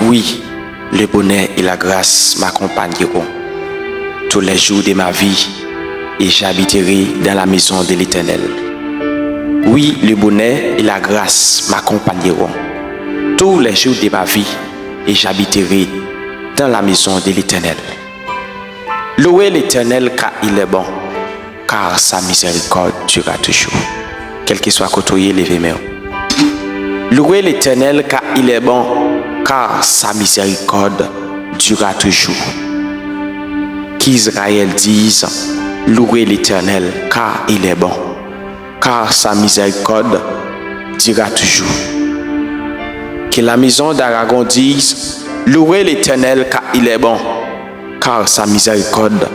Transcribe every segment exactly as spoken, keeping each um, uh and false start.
Oui, le bonheur et la grâce m'accompagneront tous les jours de ma vie, et j'habiterai dans la maison de l'Éternel. Oui, le bonheur et la grâce m'accompagneront tous les jours de ma vie, et j'habiterai dans la maison de l'Éternel. Louez l'Éternel car il est bon, car sa miséricorde durera toujours. Kèlkeswa kote w ye, leve men w. Louez l'Éternel car il est bon, car sa miséricorde durera toujours. Qu'Israël dise, louez l'Éternel car il est bon, car sa miséricorde durera toujours. Que la maison d'Aragon dise, louez l'Éternel car il est bon, car sa miséricorde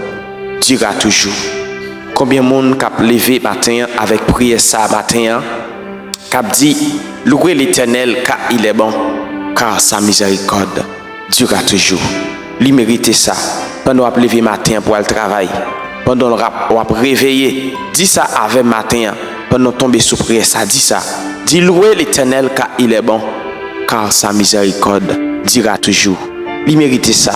durera toujours. Konbyen moun k ap leve maten an avèk priyè sa a maten an, k ap di, louez l'Éternel car il est bon, car sa miséricorde durera toujours. Li merite sa. Pandan w ap leve maten an pou al travay, pandan w ap, w ap reveye, di sa avè m maten an. Pandan w tonbe sou priyè sa, di sa. Di, louez l'Éternel car il est bon, car sa miséricorde durera toujours. Li merite sa.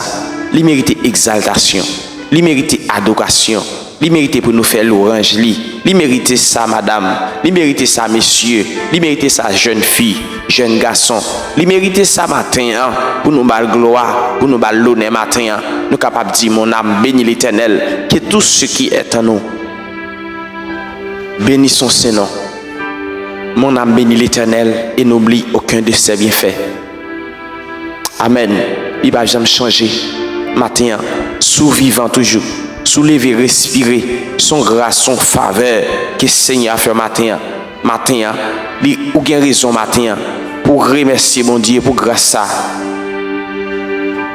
Li merite egzaltasyon. Li merite adorasyon. Li merite pou nou fè lwanj li. Li merite sa, madam. Li merite sa, mesye. Li merite sa, jèn fi, jèn gason. Li merite sa maten an, pou nou ba l glwa, pou nou ba l lonè maten an. Nou kapab di, mon âme bénit l'Éternel, que tout ce qui est en nous bénisse son saint nom. Mon âme bénit l'Éternel et n'oublie aucun de ses bienfaits. Amèn. Li p ap janm chanje. Maten an, si w vivan toujou, si w leve, respire, se yon gras, se yon favè ke Senyè a fè w maten an. Maten an, li, ou gen rezon maten an pou w remèsye Bondye pou gras sa.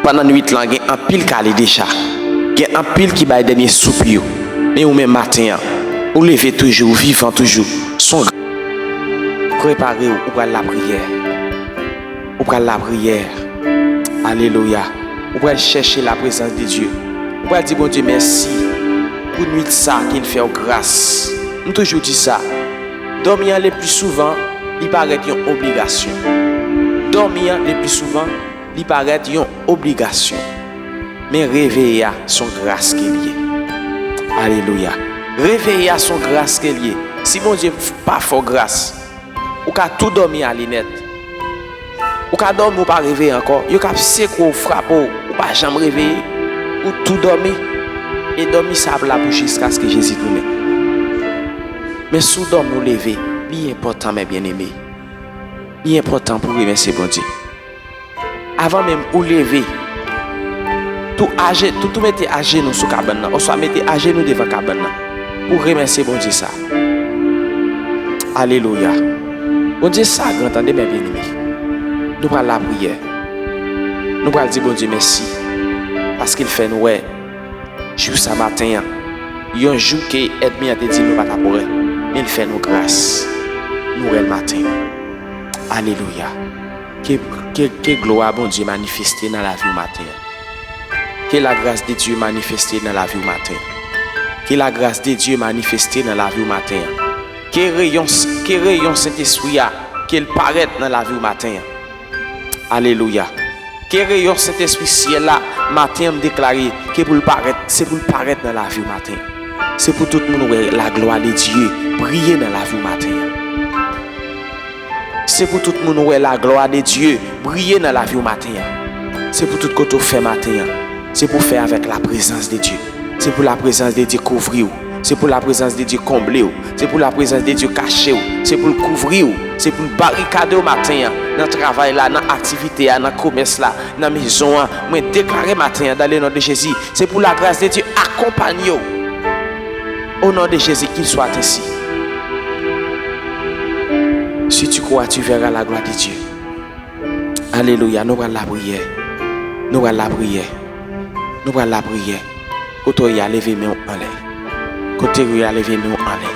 Pandan nwit lan, gen anpil k ale deja. Gen anpil ki bay dènye soupi yo. Men ou menm maten an, ou leve toujou, ou vivan toujou. Se yon gra-, prepare w, ou pral lapriyè. Ou pral lapriyè. Alelouya. Ou pral chèche laprezans de Dye. Ou pral di Bondye mèsi pou nwit sa ke l fè w gras. M toujou di sa. Dòmi an le pli souvan, li parèt yon obligasyon. Dòmi an le pli souvan, li parèt yon obligasyon. Men reveye a, se yon gras ke l ye. Alelouya. Reveye a, se yon gras ke l ye. Si Bondye f-, pa fè w gras, ou ka tou dòmi ale nèt. Ou ka dòmi, ou pa reveye ankò. Yo ka sekwe w, frape w, ou pa janm reveye. Ou tou dòmi. E dòmi sa ap la pou jiskaske Jezi tounen. Men si w dòmi, ou leve, li enpòtan, men byeneme. Li enpòtan pou w remèsye Bondye. Avan menm ou leve, tou aje-, tou, tou mete ajenou sou kabann nan, oswa mete ajenou devan kabann nan, pou remèsye Bondye sa. Alelouya. Bondye sa gran, tande, men byeneme. Nou pral lapriyè. Nou pral di Bondye mèsi, paske l fè nou wè jou sa maten an, yon jou ke ènmi an te di nou pa t ap wè, men l fè nou gras. Nou wè l maten an. Alelouya. Ke, ke, ke glwa Bondye manifeste nan lavi w maten an. Ke la gras de Dye manifeste nan lavi w maten an. Ke la gras de Dye manifeste nan lavi w maten an. Ke reyon, ke reyon Sentespri a, ke l parèt nan lavi w maten an. Alelouya. Ke reyon Sentespri syèl la, maten an, m deklare ke pou l parèt, se pou l parèt nan lavi w maten an. Se pou tout moun wè la glwa de Dye briye nan lavi w maten an. Se pou tout moun wè la glwa de Dye briye nan lavi w maten an. Se pou tout kote w fè maten an, se pou w fè avèk laprezans de Dye. Se pou laprezans de Dye kouvri w. Se pou laprezans de Dye konble w. Se pou laprezans de Dye kache w. Se pou l kouvri w. Se pou l barikade w maten an, nan travay la, nan aktivite a, nan komès la, nan mezon an. Mwen deklare maten an, dans le nom de Jésus, se pou lagras de Dye akonpanye w. Au nom de Jésus, qu'il soit ainsi. Si tu crois, tu verras la gloire de Dieu. Alelouya, nou pral lapriyè. Nou pral lapriyè. Nou pral lapriyè. Kote w ye a, leve men w anlè. Kote w ye a, leve men w anlè.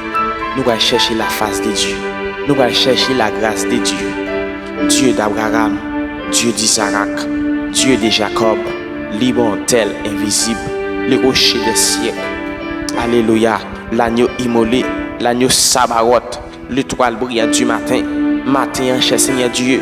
Nou pral chèche la face de Dieu. Nou pral chèche la grâce de Dieu. Dieu d'Abraham, Dieu d'Isaac, Dieu de Jacob, l'immortel, invisible, le rocher des siècles. Alelouya. L'agneau immolé, l'agneau Sabaoth, l'étoile brillante du matin. Maten an, chè Senyè Dye,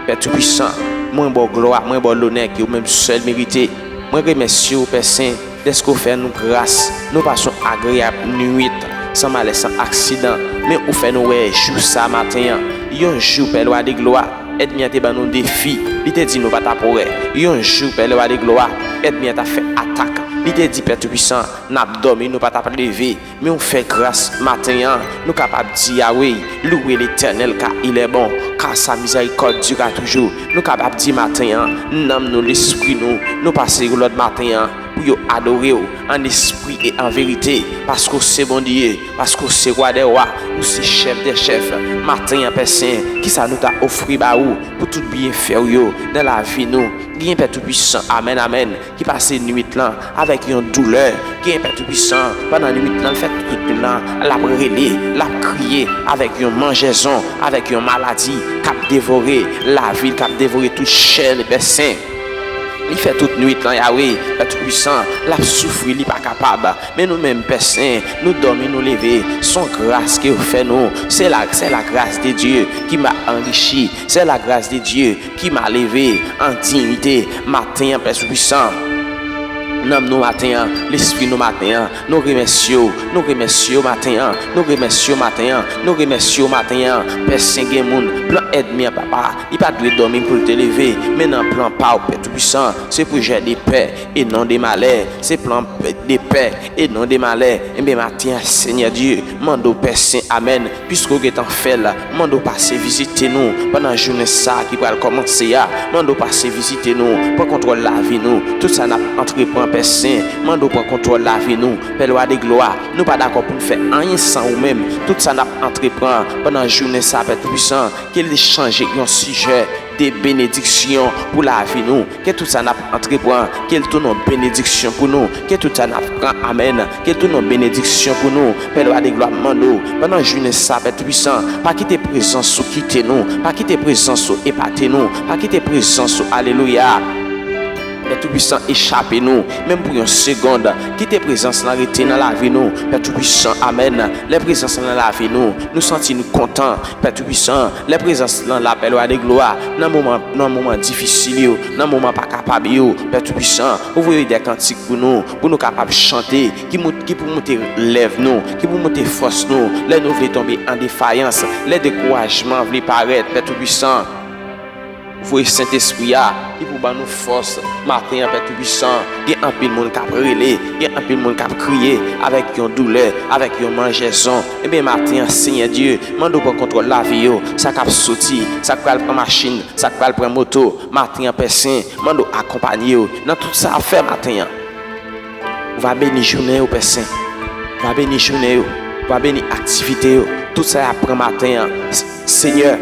Pè Toupisan, Mwen ba w glwa, mwen ba w lonè ke ou menm sèl merite. Mwen remèsye w, Pè Sen, dèske w fè nou gras, nou pase yon agreyab nuit, san malè, san aksidan. Men ou fè nou wè jou sa maten an, yon jou, Pè Lwa de glwa, ènmi an te ban nou defi, li te di nou pa t ap wè. Yon jou, Pè Lwa de glwa, ènmi an t ap fè atak, li te di, Pè Toupisan, n ap dòmi, nou pa t ap leve. Men w fè gras maten an, nou kapab di, Yawe, louwe Letènèl, ka il è bon, ka sa mizèrikòd dira toujou. Nou kapab di maten an, nanm nou, lespri nou, nou pase yon lòt maten an pou yo adore w an espri e an verite, paske w se Bondye, paske w se Wa dè wa, ou se Chèf dè chèf. Maten an, Pè Sen, kisa nou ta ofri ba ou pou tout byenfè w yo nan lavi nou? Gen, Pè Toupisan, amèn, amèn, ki pase nuit lan avèk yon doulè. Gen, Pè Toupisan, pandan nuit lan, l fè tout nuit lan, l ap rele, l ap kriye avèk yon manjèzon, avèk yon maladi k ap devore lavi l, k ap devore tout chè li, Pè Sen. Li fè tout nuit lan, Yawe, Pè Toupisan, l ap soufri, li pa kapab. Men nou menm, Pè Sen, nou dòmi, nou leve. Se yon gras ke w fè nou. C'est la, c'est la grâce de Dieu qui m'a enrichi. C'est la grâce de Dieu qui m'a levé en dignité. Maten an, Pè Toupisan, nanm nou maten an, lespri nou maten an, nou remèsye w, nou remèsye w maten an, nou remèsye w maten an, nou remèsye w maten an. Pè Sen, gen moun, plan ènmi an, papa, li pa dwe dòmi pou l te leve, men nan plan pa w, Pè Toupisan, se pwojè de pè e non de malè, se plan de pè e non de malè. Enben, maten an, Senyè Dye, mande w, Pè Sen, amèn, piske w gentan fè l, mande w pase vizite nou pandan jounen sa a ki pral kòmanse a. Mande w pase vizite nou, pran kontwòl lavi nou. Tout sa n ap antreprann, Pè Sen, mande w pran kontwòl lavi nou. Pè Lwa de glwa, nou pa dakò pou n fè anyen san ou menm. Tout sa n ap antreprann pandan jounen sa a, Pè Toupisan, ke l chanje yon sijè de benediksyon pou lavi nou. Ke tout sa n ap antreprann, ke l tounen yon benediksyon pou nou. Ke tout sa n ap pran, amèn, ke l tounen yon benediksyon pou nou. Pè Lwa de glwa, m mande w, pandan jounen sa, Pè Toupisan, pa kite prezans ou kite nou. Pa kite prezans ou epate nou. Pa kite prezans ou, alelouya, Pè Toupisan, echape nou, menm pou yon segond. Kite prezans lan rete nan lavi nou, Pè Toupisan, amèn. Lè prezans lan nan lavi nou, nou santi nou kontan, Pè Toupisan. Lè prezans lan la, Pè Lwa de glwa, nan moman, nan moman difisil yo, nan moman pa kapab yo, Pè Toupisan, ou voye de kantik pou nou, pou nou kapab chante, ki mout-, ki pou moute lèv nou, ki pou moute fòs nou, lè nou vle tonbe an defayans, lè dekourajman vle parèt, Pè Toupisan. Voye Sentespri a, ki pou ban nou fòs maten an, Pè Toupisan. Gen anpil moun k ap rele, gen anpil moun k ap kriye avèk yon doulè, avèk yon manjèzon. Ebyen, maten an, Senyè Dye, mande w pran kontwòl lavi yo. Sa k ap soti, sa k pral pran machin, sa k pral pran moto, maten an, Pè Sen, mande w akonpanye yo nan tout sa y ap fè maten an. Ou va beni jounen yo, Pè Sen. Ou va beni jounen yo. Ou va beni aktivite yo. Tout sa y ap pran maten an. S-, Senyè,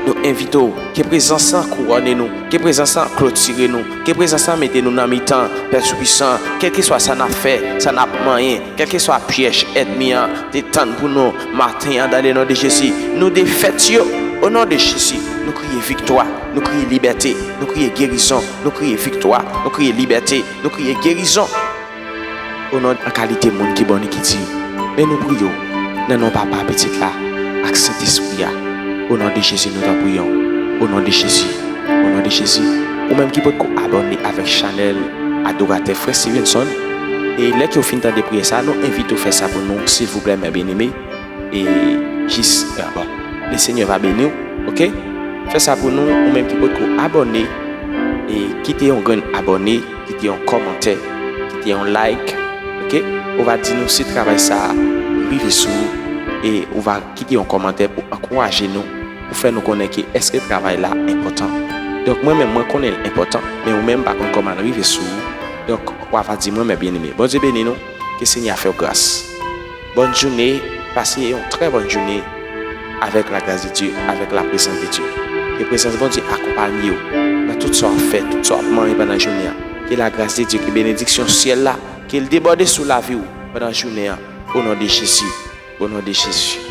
nou envite w. Ke prezans lan kouwone nou. Ke prezans lan klotire nou. Ke prezans lan mete nou nan mitan. Pè Toupisan, kèlkeswa sa n ap fè, sa n ap manyen, kèlkeswa pyèj ènmi an te tann pou nou maten an, dans le nom de Jésus, nou defèt yo. O non de Jezi, nou kriye viktwa, nou kriye libète, nou kriye gerizon, nou kriye viktwa, nou kriye libète. Nou kriye gerizon. O non, an kalite moun ki bon e ki di, men nou priye w, nan non Papa, Pitit la, ak Sentespri a. O non de Jezi, nou t ap priye w. O non de Jezi. O non de Jezi. Ou menm ki potko abòne avèk chanèl Adoratè Frè Stevenson, e lè ke w fin tande priyè sa, nou envite w fè sa pou nou, silvouplè, mè byeneme. E jis, ah, bon, le Senyè va beni w, oke? Fè sa pou nou, ou menm ki potko abòne, e kite yon grenn abòne, kite yon kòmantè, kite yon like, oke? Ou va di nou si travay sa a rive sou ou, e ou va kite yon kòmantè pou ankouraje nou, pou fè nou konnen ke èske travay la enpòtan. Donk, mwen menm, mwen konnen l enpòtan, men ou menm pa konn kòman l rive sou ou. Donk, w a va di mwen, mè byeneme. Bondye beni nou, ke Senyè a fè w gras. Bòn jounen, pase yon trè bòn jounen avèk la gras de Dye, avèk la prezans de Dye. Ke prezans Bondye akonpanye w nan tout sa w ap fè, tout sa w ap manyen pandan jounen an. Ke la gras de Dye, ke benediksyon syèl la, ke l debòde sou lavi w pandan jounen an. O non de Jezi, o non de Jezi.